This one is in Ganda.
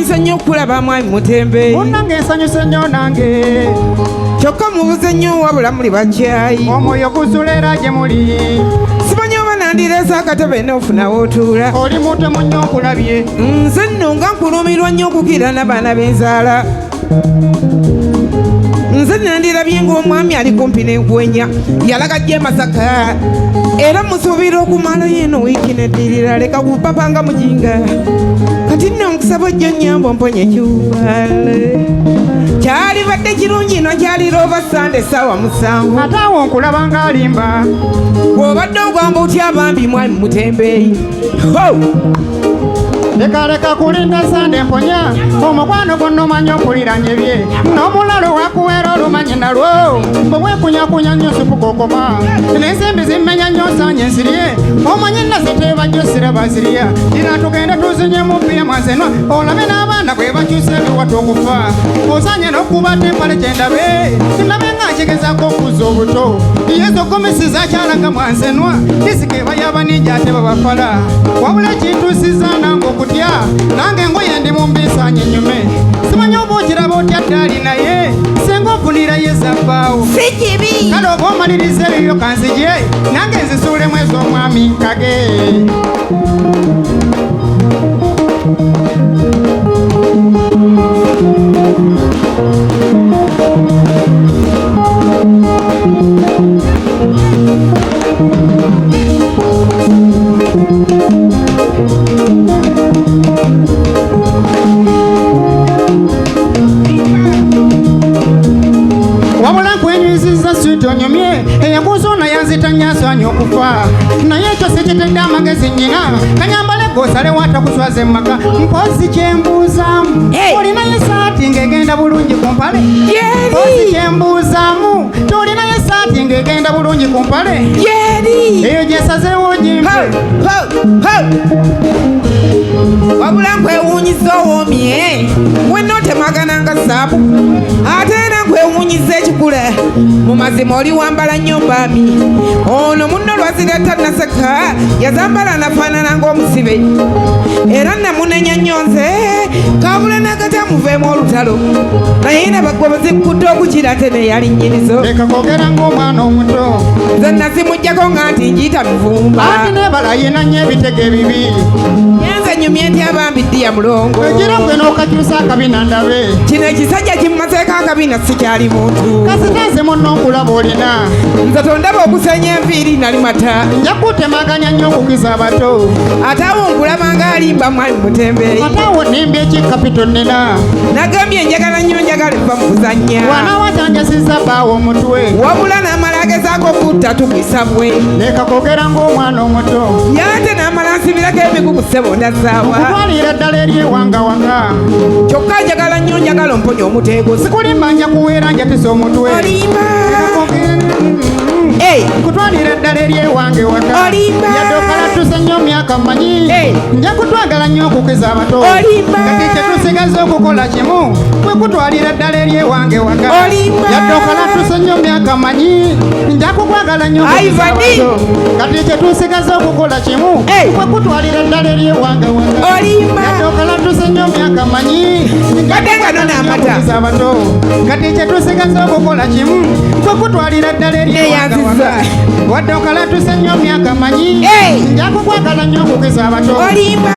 Nsanyuse nnyo okulaba mwami Mutembeeyi. Munnange nsanyuse nnyo nange. Kyokka mubuze nnyo wabula muli bakyayi. Omwoyo gusula era gye muli. Simanyi oba nandireese akatebe n'ofuna w'otuula. Oli mutemu nnyo nkulabye. Nze nno nga nkulumirwa nnyo okukira n'abaana b'enzaala. Nze nandirabye ng'omwami ali kumpi n'enkwenya yalaga gye Masaka era musuubira okumalayo eno wiiki neddirira leka kupapa nga mujinga. Kati nno nkusaba ojja nnyamba omponye ekiwubaale. Kyalibadde kirungi no kyalira oba Sande essaawa 7. Ate awo nkulaba ng'alimba. Bw'obadde ogamba otya bambi mwami Mutembeeyi? Ho! Leka leka kulinda Sande mponya omukwano gwonna omanyi okuliranye bye n'omulalo wakuweera olumanyi nalwo bwe weekunyakunya nnyo sipuka okoma n'ensimbi zimmenya nnyo nsaanye nsirye omanyi naziteeba nnyo siraba zirya gira tugende tuzinye mu bbiya mwazenwa olabe n'abaana bwe bakyusa ebiwato okufa osaanye n'okubata empale kyendabe ndabe nga nkigezaako okuzza obuto yezo gomesiza akyalaga mwanzenwa disika eba y'abaninja ate babafala wabula ekintuusiza nange okutya nange engoye ndi mu mbisaanye nnyume simanyi oba okiraba otya ddaali naye singa ofunirayo ezabbaawo Si kibi. Kale oba omaliriza ebibyo kanzije nange nzisuulemu ez'omwami Kage. Wabula nkwenyuziza switi onyumye eyakuzuuna yanzita nnyo asaanye okufa naye ekyo sikitedde amagezi nnyina kanyambale gosalewo atakuswaza emmaka mpozi kyembuuzaamu Hey! olinayo esaati ng'egenda bulungi ku mpale Yeri! mpozi kyembuuzaamu tolinayo esaati ng'egenda bulungi ku mpale Yeri! eyo gyesazeewo gimpe Ho! Ho! Ho! Wabula nkwewuunyiza owoomye wenna otemagana nga saabu ate era nkwewuunyiza ekikula mu mazima oli wambala nnyo mbaami ono munno lwaziretta naseka yazambala nafaanana ng'omusibe era namunenya nnyo nze kabula n'akati amuveemu olutalo naye nabagwa buzikudde okukira ate neyali nnyinizo. Leka kwogera ng'omwana omuto. Nze nazimuggyako nga nti njiyita mivumba. Anti nebala yina nnyo ebitego ebibi. Nze nyumye ntya bambi ddiya mulongo. Egira gwe n'okakyusa akabina ndabe. Kino ekisajja kimmazeeko akabina sikyali muntu. Kasita nze munno nkulaba olina. Nze tondaba okusenya enviiri nali mata. Nja kutemaganya nnyo okukiza abato. Ate awo nkulaba ng'alimba mwali mutembeeyi. Ate awo nnimbye ki kapito nnina. Nagambye njagala nnyo njagala eva mu kuzannya. Wanaawa kyanjasizza bbaawo omutwe. Wabula n'amala agezaako okutta tugwisa bwe. Leka kwogera ng'omwana omuto. Yante n'amala nsibirako emigugu ssebo ndazaawa. Nkutwalira ddala eri ewanga waka. Kyokka njagala nnyo njagala omponye omuteego. Sikulimba nja kuweera njatisa omutwe. Olimba. Leka kwogera Hey! Nkutwalira ddala eri ewange waka. Olimba. Yadde okalatuse nnyo myaka mmanyi. Hey! Nja kutwagala nnyo okukiza abato. Olimba. Kati kye tusigaza okukola kimu kwe kutwalira ddala eri ewange waka. Olimba. Yadde okalatuse nnyo myaka mmanyi nja kukwagala nnyo okukiza Ivan. abato. Kati kye tusigaza okukola kimu Hey! kwe kutwalira ddala eri ewange waka. Olimba. Yadde okalatuse nnyo myaka mmanyi nja Badde nga kukwagala nona nnyo amata. okukiza abato. Kati kye tusigaza okukola kimu kwe kutwalira ddala eri ewange Neyanziza. waka. Wadde okalatuse nnyo myaka mmanyi Hey! nja kukwagala nnyo okukiza abato. Olimba.